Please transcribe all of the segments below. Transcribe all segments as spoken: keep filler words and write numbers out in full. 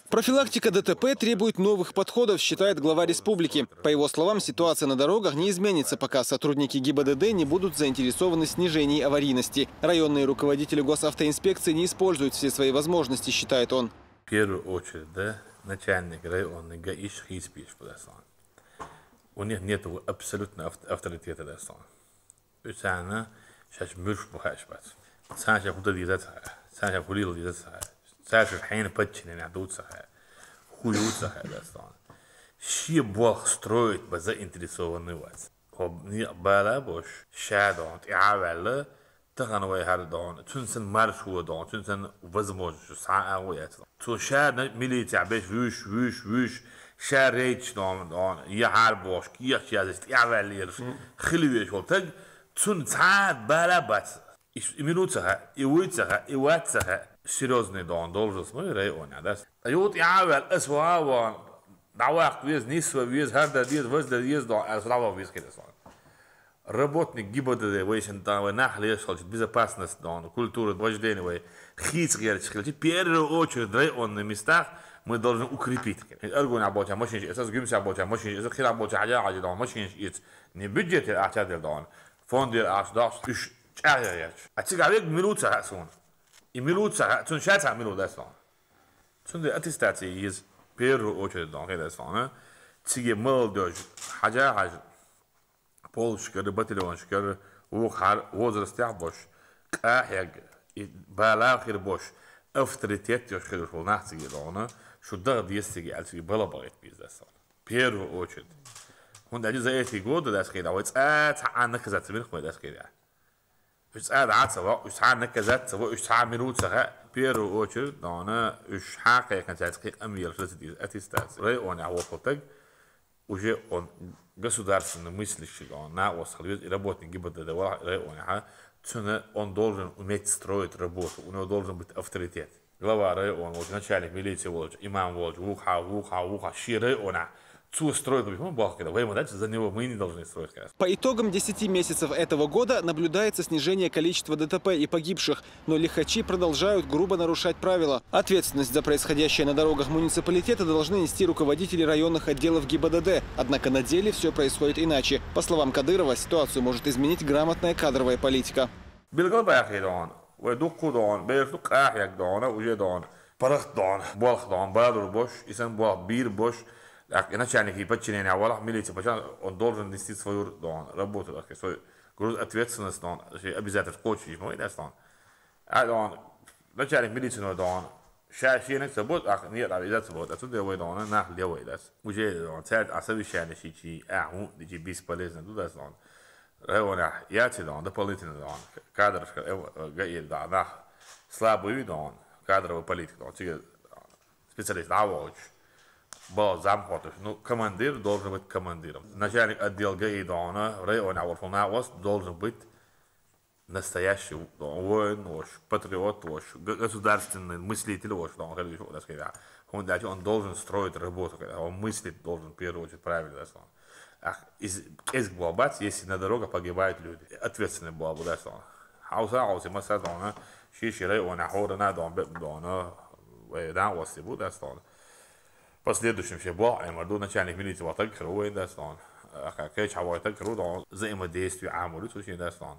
Профилактика ДТП требует новых подходов, считает глава республики. По его словам, ситуация на дорогах не изменится, пока сотрудники ГИБДД не будут заинтересованы в снижении аварийности. Районные руководители госавтоинспекции не используют все свои возможности, считает он. Первую очередь, да, начальник районный гаишник из пеш, у них нет абсолютно авторитета, да, Уж царна шаьш муьлш бу хаьа бац. Царна шаьш хӀу дан деза ца хаьа, царна шаьш хӀу лела деза ца хаьа. Царна шаьш хьайна подчиненный ду ца хаьа, хӀу ю ца хаьа, да, Стон. Шен болх строить бан заинтересованный вац. ХӀо некъ бала бош, ша дон, тӀаьхьа а ваьлла, тахан вай хӀара дон, цуьнан санна маршо дон, цуьнан санна возможность схьа а гӀо яц. Цо ша милицехь беш вуьйш, вуьйш, вуьйш, ша рейдаш дон, дон, я хьара бохуш, кехаш яздеш, тӀаьхьаваьлла ераш, хила веш волу таг, цунна цхьа а бала а бац. И, и мила ву ца хаьа, и вуй ца хаьа, и вац ца хаьа, серьёзный дон, должность ма ю районехь, да? Ткъа юха тӀаьхьа а ваьлла, ас ваха а вон, дӀаваккха веза, нисван веза, хӀара дан деза, ваза дан деза дон, ас дӀаваха веза хир ас вон. Работник ГИБДД вай шен тан вай нах леш хилча, безопасность дон, культура вождения вай хийца гӀерташ хилча, первую очередь районный местах мы должны укрепить. Аргунехь болча машинаш эцас, Гуьмсехь болча машинаш эцас, хирах болча хьажа хьажа дон машинаш эц. Не бюджетера ахча дел дон, фондера ахча дохуш, уьш чӀагӀъян гӀерташ. А цигахь вега мила ву ца хаьа суна. И мила ву ца хаьа, цунна ша ца мила ву дац дон. Цундела аттестация еза, первую очередь дон хир ас вон. Циге молодёжь хьажа хьажа, полкашкара, батальонашкара, вукхара возрастехь бош, къахьега, и бала хир бош, авторитет йош хир йолу нах циге дон, шу даха деза циге аьлла, циге бала бахийта беза ас вон. Первую очередь. ХӀунда аьлча за эти годы дас хир, вай цкъа цхьа а наказать ца бина вай дас хир. Уьш цкъа дӀа ца ваьлла, уьш цхьа а наказать ца ваьлла, уьш цхьа а мила ву ца хаьа, первую очередь дон, уьш хьакхайкхина цаьрца кхин къамелаш ца деза, аттестация. Районехь вокху таг, уже он государственный мыслящий дон, накъост хила веза, и работник ГИБДД вала районехь, цуьнан он должен уметь строить работу, у него должен быть авторитет. Глава района волчу, начальник милиции волчу, имам волчу, вукхьа, вукхьа, вукхьа, шен районехь цо строить бу, ма бохкина, вай ма дац, за него мы не должны строить, конечно. По итогам десяти месяцев этого года наблюдается снижение количества ДТП и погибших, но лихачи продолжают грубо нарушать правила. Ответственность за происходящее на дорогах муниципалитета должны нести руководители районных отделов ГИБДД. Однако на деле все происходит иначе. По словам Кадырова, ситуацию может изменить грамотная кадровая политика. Билгал баьхкина дон, вай дуккха дон, бераш ду къахьега дон, уже дон, паргӀат дон, болх дон, балур бош, и сан болх бийр бош, тӀаккха и начальник и подчинение валахь, милиция пачан, он должен нести свою дон, работу, тӀаккха свой груз ответственность дон, шен обязательность кхочуш ма вай дас дон. А дон, начальник милиции дон, ша шенак ца бо, тӀаккха некъа дӀа веза ца бо, тӀаккха цундела вай дон, нах ле вай дас. Уже дон, цаьрца а совещание шичи, а хӀун дичи бесполезно ду дас дон. Районехь яци дон, дополнительно дон, кадрашка гаир дон, нах слабый дон, кадровый политика дон, цига специалист дӀаволчу, бал зам хӀоттуш. Ну, командир должен быть командиром. Начальник отдел ГАИ дон, районехь волчу накъост должен быть настоящий воин вош, патриот вош, государственный мыслитель вош дон, хир виш ву дас хир. ХӀунда аьлча он должен строить работу, он мыслить должен в первую очередь правильно дас дон. Ах, из кӀезиг бо бац, если на дорогах погибают люди. Ответственный бо бу дас дон. Хьовса, хьовса, масса дон, ши-ши районехь хӀора на дон, бе дон, вай дан васи бу дас дон. Последующим ше бо, аймар ду, начальник милиции ватаг хир ву вайн дас дон. Аха, кхеча хьавайтаг хир ву дон, взаимодействие Ӏамур ю цу шен дас дон.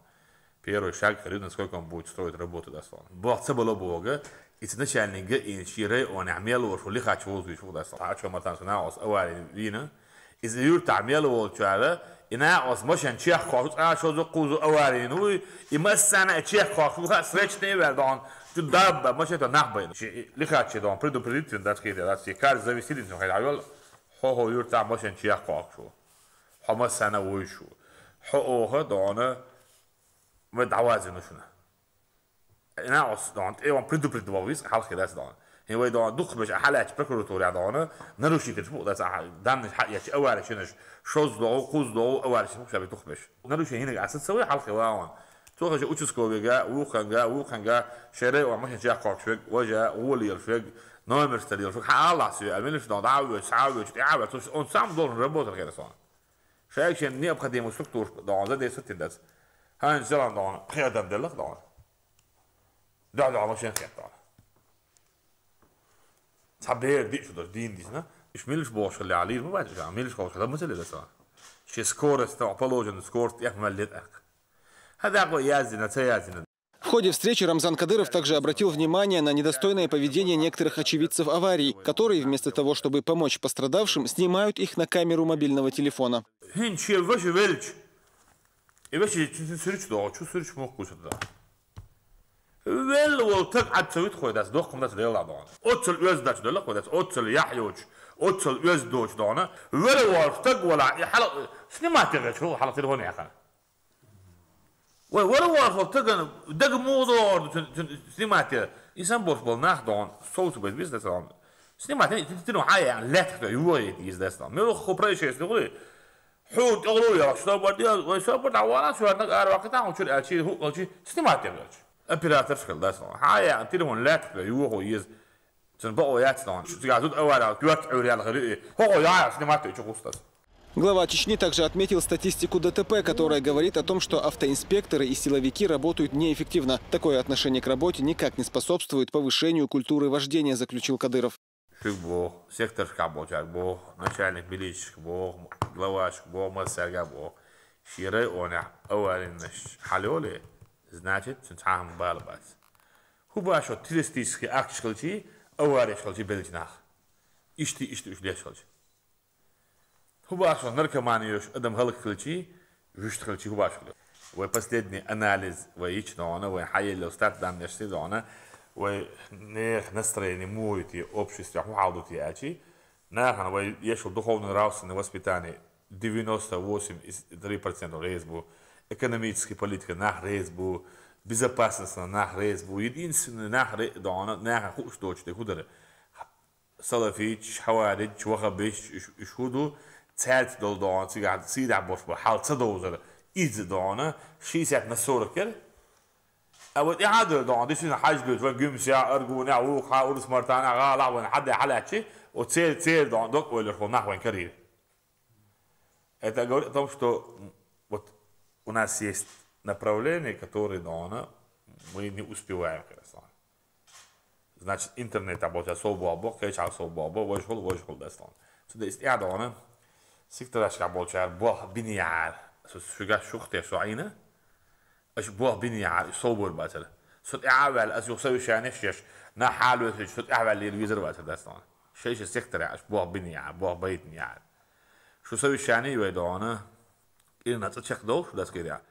Первый шаг хир ю, насколько он будет строить работу дас дон. Бо ца бала бога, и ца начальник ГАИ шен районехь мел вош ву лихач вузуш ву дас дон. Ачо матан шу накъост авари вина. Иза юьртахь мел волчара, и накъост машен чехкхош, цкъа шозу кхузу аварийна вуй, и массана а чехкхош ву ха, свечный вер дон, чу дабба, машен то нах байна. Ши лихачи дон, предупредительно дас хир дас, и кар зависит, хай хьавел, хьо-хьо юьртахь машен чехкхош ву. Хьо массана а вуйш ву. Хьо оха дона, ма дӀавазина шуна. Ина ос дон, тӀе ван предупредовал вис, хьалхе дац дон. ХӀин вай дон, дукхахбеш а хьалаьча прокуратуре дон, нарушитель фу дац, а данныш хьаэча, аварий шинаш, шоз догӀу, кхуз догӀу, аварий шин фу шаби дукхахбеш. Нарушение хӀинаг аса ца вай хьалхе ваон. Цо хача участковыйга, вуханга, вуханга, шерай ван машин чехкхокхуш вег, важа, гӀоле елаш вег, номер стар елаш вег, хьа Аллах суе, а милиш дон, дӀа а веч, схьа а веч, тӀе а веч, он сам должен работать хера сон. Шайга шен необходимую структуру дон, задействовать дац. ХӀанз зелан дон, кхедан делах дон. Да, да, машин хет дон. Цхьа бер диъ шу долуш дийна дисна. Уьш милаш бохуш хилла лийр ма бац, уьш милаш бохуш хилла ма ца лела сан. Шен скорость, положенный скорость тӀехмалле тӀаккха. ХӀа, дакъо яздина, ца яздина. В ходе встречи Рамзан Кадыров также обратил внимание на недостойное поведение некоторых очевидцев аварии, которые, вместо того, чтобы помочь пострадавшим, снимают их на камеру мобильного телефона. ХӀинца шен ваша велча, и ваша чу суьрч догӀу, чу суьрч мохкуш дан. Велла волу таг Ӏад ца витхой дац, доккхам дац Делла догӀу. Оццал оьзда дач делла хой дац, оццал яхь йоцуш, оццал оьзда доцуш догӀу. Вела волуш таг вала, и хьала снимать дегӀ чу хьала телефон яхана. Вай вара вахал тагана дага мугӀа догӀур ду цуьнан снимать ян. Исан бош болу нах догӀун, совца байт виз дацалун. Снимать ян, ти тину хьая, лаьттах тӀе юхайийта иза дацалун. Мел хо происшествие хули? Хьуна тӀехула яхаш, собар де, вай собар дӀавала, соьрнаг ара ваккхийтахь, хьуна чуьра аьлчи, хӀуъа аьлчи, снимать ян аьлчи. Оператор шкал дацалун. Хьая, телефон лаьттах тӀе юхо иза. Цуьнан бакъо яц догӀун. Цигахь зуда авария, коьрта Ӏуьйрел хир ю и. ХӀокхо яхьа снимать ян чу хӀустас. Глава Чечни также отметил статистику Д Т П, которая говорит о том, что автоинспекторы и силовики работают неэффективно. Такое отношение к работе никак не способствует повышению культуры вождения, заключил Кадыров. Шуьга боху, секторшкахь болчаьрга боху, начальник милицешка боху, главашка боху, массаьрга боху. Шен районехь аваринаш хьалайоле, значит, цуьнан цхьа а хӀума бала бац. ХӀун башо террористический акташ хилчий, авареш хилчий беллачу нах? Иштта, иштта уьш леш хилча. ХӀун башо наркомани йолуш адам хӀаллакьхилчий, вуьшта хилчий хӀун башо хилча? Вай последний анализ вай йича догӀана, вай хьаеллал стат даннаш си догӀана, вай нехан настроение муха ю те, обществе хӀун хьал ду те аьлчий, нахана вай ешал духовно-нравственное воспитание девяносто восемь и три процента реза бу, экономическая политика нах реза бу, безопасность нах реза бу, единственный нах ре-, догӀана, нахана хууш доцуш де хӀун дара? Салафитчаш, хьавариджаш, ваххабисташ, уьш, уьш хӀун ду, цаьрца долу догӀана, цигахь сийдахь болуш бу, хьал ца довзар, иза догӀана, шестьдесят на сорок яра. А вай тӀаьхьа а дара догӀана, дисина хьаьжа дуьйцу, вай Гуьмсехь, Аргунехь, вукхахь, Урус-Мартанахь, гӀалахь вайна хьан де хьалаьттачи, оцу церан, церан догӀана, дог-ойларш болу нах вайн карийра. Это говорит о том, что вот у нас есть направления, которые, догӀана, мы не успеваем, как раз. Значит, интернетехь болчара сов боху бо, кхечахьа сов боху бо, важа хуьлу, важа хуьлу дацлун. Цундела иза тӀаьхьа догӀана, секторашкахь болчара болх бина яхьара. Со шуьгахь шух те со Ӏийна, аша болх бина яхьара, и сов бора бацара. Со тӀаьхьа а ваьлла, аса юха совещанеш еш, нах хьалавоьсуьйтуш, со тӀаьхьа ваьлла лела везар вацара дацлун. Шайша секторехь аша болх бина яхьара, болх байтина яхьара. Шу совещани вай догӀана, кӀирна цӀа чекхдовлуш шу дацкирехь.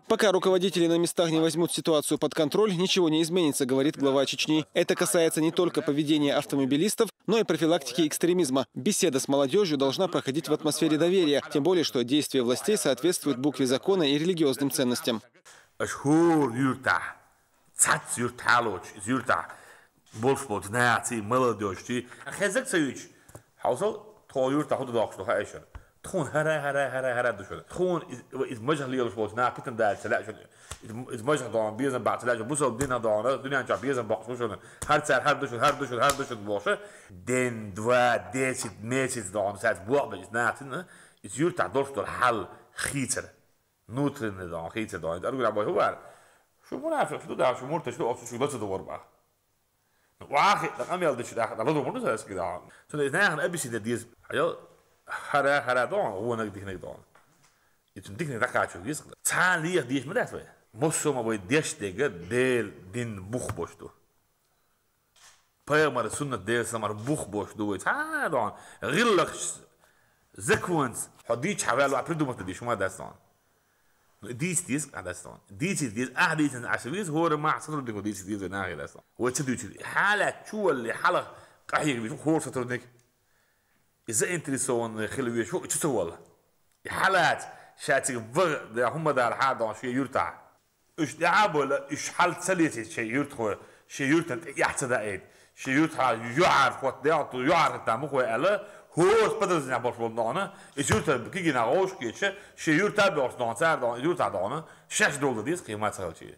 Пока руководители на местах не возьмут ситуацию под контроль, ничего не изменится, говорит глава Чечни. Это касается не только поведения автомобилистов, но и профилактики экстремизма. Беседа с молодёжью должна проходить в атмосфере доверия, тем более, что действия властей соответствуют букве закона и религиозным ценностям. Аш хӀора юьртахь, цхьацца юьртахь лоцуш, иза юьртахь болуш болчу нахаций, молодёжчий, хезаг ца юьйцуш, хьовсал, тхо юьртахь хӀун дан доккхуш ду хаьа шуна. Тхуна хӀара, хӀара, хӀара, хӀара ду шуна. Тхуна иза, иза мажах лелаш волчу наха питана дала ца лаьа шуна. Иза, иза мажах догӀана безам баккха ца лаьа шуна. Бусалба динах догӀана, дуьнен чохь безам боккхуш бу шуна. ХӀара цара хӀара ду шуна, хӀара ду шуна, хӀара ду шуна бохуша. День, два, десять месяц догӀана, саьца боху бен иза нахацина, иза юьртахь долуш долу хьал хийцара. Внутренний догӀана, хийцара догӀана. Иза аргура боху хӀу вара. Шу мунафикъ шу ду, да, шу мурташ ду, оцу шу лаца ду вара баха. Ну, вахи, да къамел дичи даха, да ладу мурду саски да. Цуна иза нахана объяснить деза. Хьайо, хара, хара дон, вонаг дихнаг дон. И цун дихнаг дакачу гис. Цан лиях диш ма дац вай. Муссума вай деш дега, дел, дин бух бош ду. Пайгамбар суннат дел самар бух бош ду вай. Цан дон, гиллахш, законс, хо дич хавел ва придумать диш ма дац дон. Ну, дийца деза, а, дас тон. Дийца деза, а, дийца, а, ша виза, хора, ма, сотруднику дийца деза, нахи дас тон. Вай ца дуьйцур. Хьалат чу валли, хьалах къахьега веза, хора сотрудник. И заинтересованный хила веза, чу ца валла. И хьалат, ша цига вагӀа, да, хӀума дала хьадон, ши юрта. Уьш дӀа а бойла, уьш хьал ца лецийта шайн юртахой, шайн юртан тӀе эхь ца даийта, шайн юртахьа юьхьар хотта дегӀ, ту юьхьар хӀетта мухой аьлла, хӀорш подразделение болуш болу догӀана, иза юртан кигина гӀовш кеча, шайн юрта а бохуш догӀана, цара догӀана, иза юртахь догӀана, шаьш долу деза кхин мацахалчий.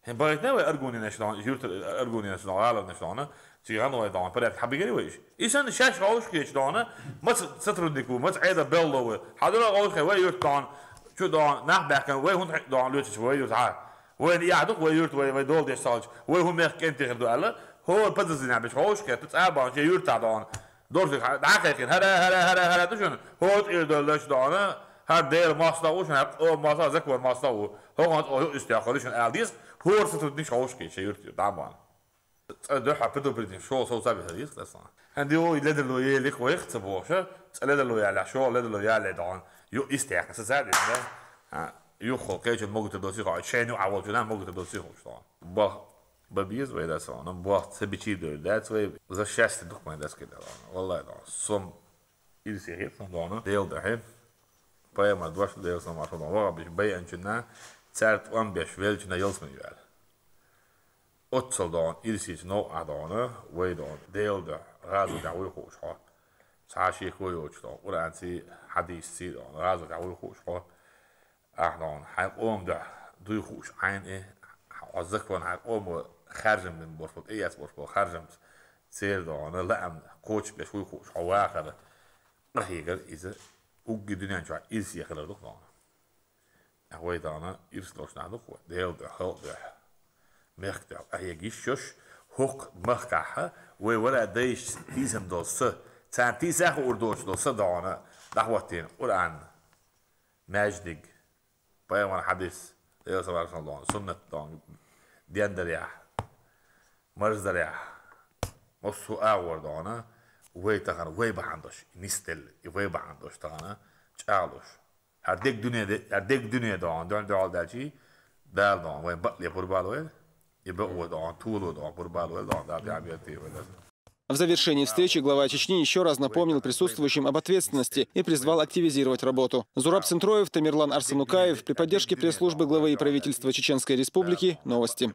ХӀин бахийтина вай аргунинаш догӀана, иза юрта аргунинаш догӀана, гӀаланаш догӀана, Цигахь вай догӀана порядок хьабигара вай иша. И санна шаьш гӀовш кхечу догӀана, маца сотруднику, маца Ӏеда белло вай. Хьадура гӀовш хай вай юрт догӀана, чу догӀана, нах баьхкана, вай хӀунда хьекъ догӀана лоьцуш вай юрт хьа. Вайна яхь ду, вай юрт, вай, вай дола деш цалча, вай хӀун мех кӀентий хир ду аьлла, ХӀора подозрени беш хьовш кхетта, цӀа бахча юрта дона. Дорсик дӀакхайкхина, хӀара, хӀара, хӀара, хӀара, ду шуна. ХӀора тӀера долаш дона. ХӀара Дела мостагӀа ву шуна, хӀара къома мостагӀа, закон мостагӀа ву. ХӀокхунца оха юкъ истехкали шуна аьлла дийс, хӀора сотрудник хьовш кхетта, ши юрта дӀа бана. ЦӀа дуьхьа предупредить, шо сов ца бихьа дийс, Руслан. ХӀан ди вай ледарло ели кхойх ца бохуша, цӀа ледарло яьлла, шо ледарло яьлла дона. Юкъ истехка, са ца дина, да? А, юххо кхечун могута доси хо, шайну а волчу, да, могута доси хо, что. Бах, бабиз вай да сона, бах, ца бичи дой, да, цвай за счастье дух май да скидала. Валлай, да, сом ирси хит, дона, Дела духьа. Пайхамар дош Дела сом, ашо, дона, вага биш бай анчуна, царт ам беш велчуна ялсмани вяла. Оццул дона, ирсийца новкъа дона, вай дона, Дела духьа, гӀазот тӀехь вуй хууш хьо. Цхьа шеко йоцуш дона, Къуръанций, хьадисций дона, гӀазот тӀехь вуй хууш хьо. Ахь дона, хьайн къома духьа дуй хууш Ӏайн и, хьо закон хьайн къомо хаьржина бина борш бо, тӀеэца борш бо, хаьржамца церан дона, лаам кхочуш беш вуй хууш хьо вахара. Къахьегар иза, угги дуьнен чохь ирсе хилар ду дона. Вай дона ирс долуш нах ду-кх вай, Дела дуьхьа, халкъ дуьхьа, мехка дуьхьа. Къахьега йиш йолуш, хӀокху махкахь вай вара дайшца тийсам долу са, царна тийсах а хуур доцуш долу са дона, дӀахӀоттийна Къуръан, маьждиг, пайхамар хьадис, Дела салам дона, суннат дона, дендарехь, марздарехь, массо а агӀор дона, вай тахана вай бахьана долуш, и нисделла, и вай бахьана долуш тахана чӀагӀлуш. ХӀара дег дуьне де-, хӀара дег дуьне дона, дуьхьал, дуьхьал даьлчий, Дала дона, вайн бакъле пурбала вай, и бакъо дона, толо дона, пурбала вай дона, Дала тӀехь бертий вай даза. В завершении встречи глава Чечни ещё раз напомнил присутствующим об ответственности и призвал активизировать работу. Зураб Центроев, Тамерлан Арсанукаев, при поддержке пресс-службы главы и правительства Чеченской Республики. Новости.